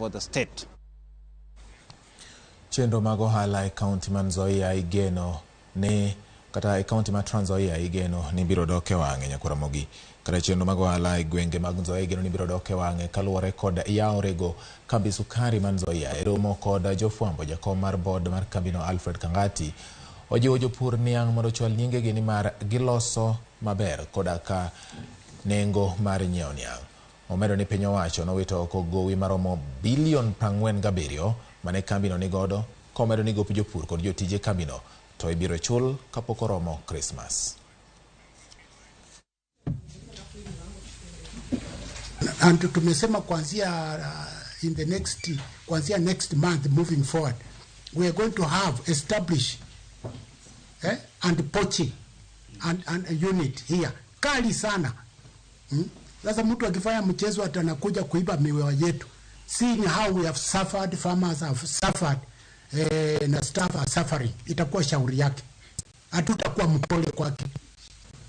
level of the state. Chenro mag ohala e kaunti ma Nzoia igeno ni kata e kaunti ma Trans Nzoia igeno ni biro dok e wang'e nyakwar Ramogi. Kata chenro mag ohala e gwenge mag Nzoia igeno ni biro dok e wang'e kaluwore kod yawo rego kambi sukari ma Nzoia. E romo kod jofwambo, jakom mar board mar kambino Alfred Kangati ojiwo jopur niang' mondo ochwal nyingegi nimar giloso maber koda ka nengo mar nyiewo niang'. Omedo ni piny owacho nowito oko gowi maromo bilion 47 mane kambino nigodo, komedo ni gop jopur kod jotije kambino to ibiro chul kapok oromo Krismas. And tumesema kuanzia in the next kuanzia next month moving forward, we are going to have establish and poaching and a unit here kali sana. Sasa mtu akifanya mchezo atanakuja kuiba miwa yetu, seeing how we have suffered, farmers have suffered, na staff are suffering, itakuwa shauri yake, hatutakuwa mpole kwake.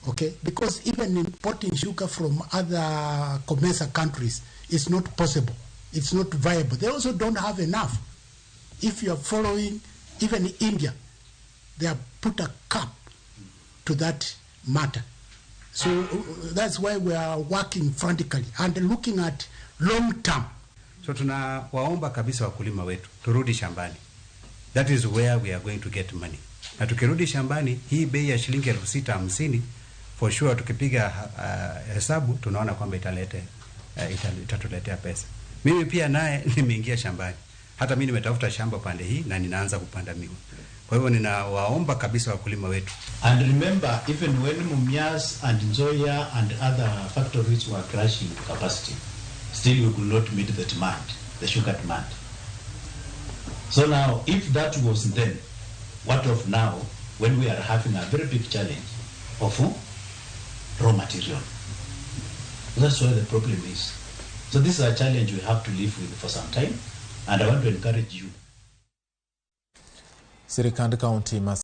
Okay, because even importing sugar from other COMESA countries is not possible. It's not viable. They also don't have enough. If you are following, even India, they have put a cap to that matter. So that's why we are working frantically and looking at long term. So tunawaomba kabisa wakulima wetu turudi shambani. That is where we are going to get money. Na tukirudi shambani, hii bei ya shilingi 6,050 for sure tukipiga hesabu tunaona kwamba itatuletea pesa. Mimi pia naye nimeingia shambani. Hata mimi nimetafuta shamba pande hii na ninaanza kupanda miwa. Kwa hivyo ninawaomba kabisa wakulima wetu. And remember, even when Mumias and Nzoia and other factories were crashing capacity, still we could not meet the demand, the sugar demand. So now, if that was then, what of now, when we are having a very big challenge of raw material? That's where the problem is. So this is a challenge we have to live with for some time, and I want to encourage you. Sirikand kaunti ma